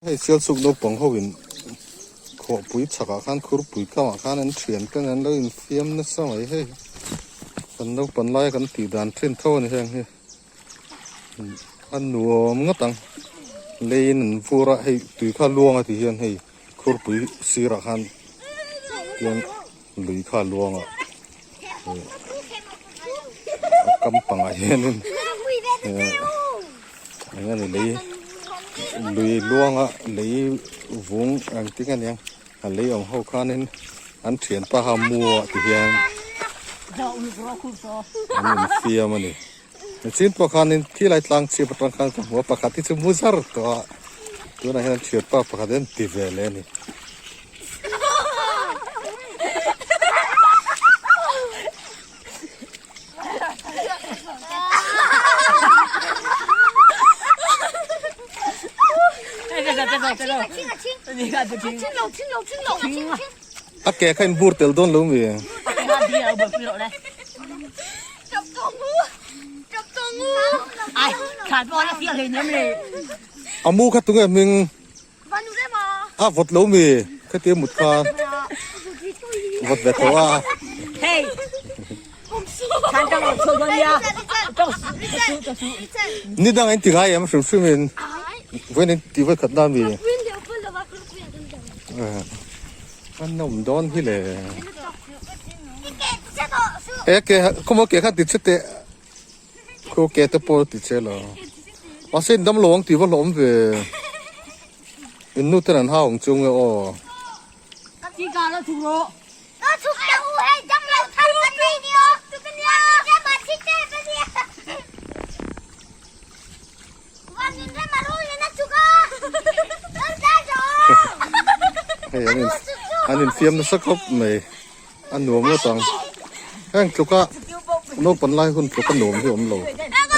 Hei Sialsuk naupang ho in khawhpui chhakah khan khurpui kamah khan an thian ten an lo infiam nasa mai hei kan naupan laia kan tih dan thin tho a ni heng hi a nuam ngawt ang leiin an vur a hei tui kha luang a ti hian hei khurpui sirah khan tian lui kha a luang a a kam pangah hianin eng a ni lei lui luanga lei vung ang ting a nia a lei awm ho khanin an thianpa kha mua ti hian an infiam a ni nichin pawh khanin khilai tlang chhip atang khan ka hmu a pakhat hi chu mu zar tawh a tunah hian an thianpa pakhat hi an ti ve leh a ni. A ke kha in bur tel dawn lo mi? A mu kha tunge hming? A vawt lo mi khati mut kha vawt ve tho a. Ni dang in ti ngai em hrim hrim in vawiin in ti vawi khat na mi. A nawm dawn hi le. E ke khawmaw ke kha ti che teh. Khu ke te pawh ti che lo. Mahse in dam lo ang tih va hlawm ve. In nu ten an hau ang chu nge aw. Hei an in an infiam nasa khawp mai. A nuam ngawt ang. Heng tluka naupan lai hun tluka nuam hi awm lo.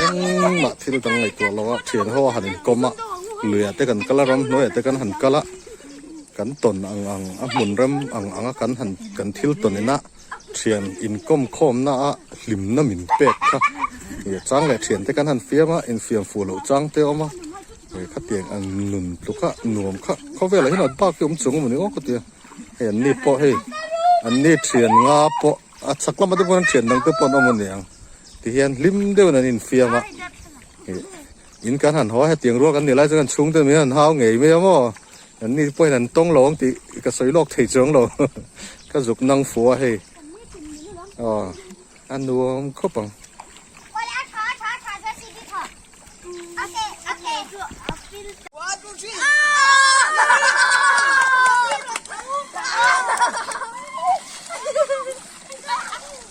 Engmah thil dang ngaihtuah lo a, thian ho a han inkawm a, luiah te kan kal a, ramhnuaiah te kan han kal a, kan tawn ang ang a hmun rem ang ang a kan han kan thil tawn ina thian inkawm khawmna a hlimna min pek kha. Ih chang leh thian te kan han fiam a, infiam fuh loh chang te a awm a, ih khatiang ang nun tluka nuam kha khawvelah hian a bak hi awm chung a mawni aw ka ti a. Hei an ni pawh hei an ni thian nga pawh a chhak lamah te pawh an thian dang te pawh an awm a niang tihian hlim deuhin an infiam a ih in kan han haw a hetiang rual kan nih lai chuan an chhungte min han hau ngei mai a maw an ni pawhin an tawng lo ang tih ka sawi lawk thei chuang lo ka zuk nang fu a hei aw a nuam khawp ang.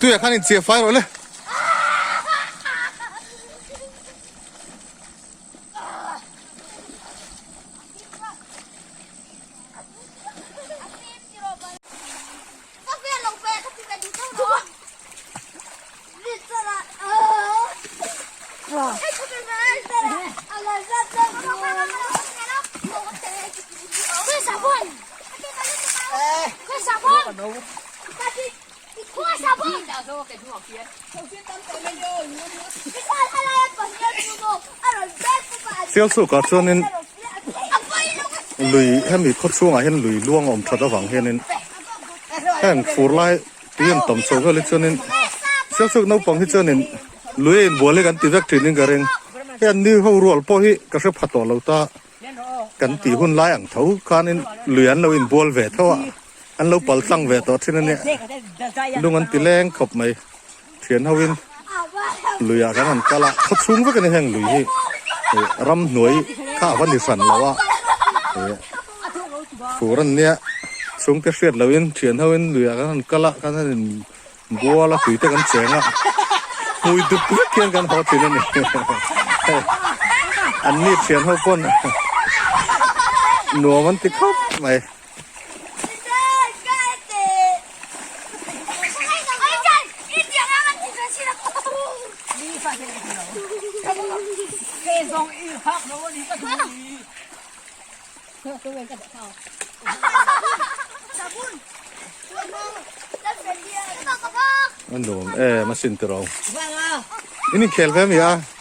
Tuiah khan in chiah fai rawh le. Sialsukah chuanin lui hemi khaw chhungah hian lui luang a awm that avang hianin heng fur lai tui an tam chho vel hi chuanin Sialsuk naupang hi chuanin lui a inbual hi kan ti vek thin in ka ring. Hei an ni ho rual pawh hi ka hre pha tawh lo ta kan tih hun lai ang tho khanin lui an lo inbual ve tho a an lo pal tlang ve tawh thin a nia lung an ti leng khawp mai thian ho in lui ah kan han kal a khaw chhung vek a ni heng lui hi ih ramhnuai kha a va ni hran lo a ih fur an nia chhungte hriat loh in thian ho in lui ah kan han kal a kan han in Buala tui te kan cheng a, hmui dup vek hian kan haw thin a ni. An ni thian ho pawn nuam an ti khawp mai. A nuam em a sin tiraw. In inkhel ve mi a.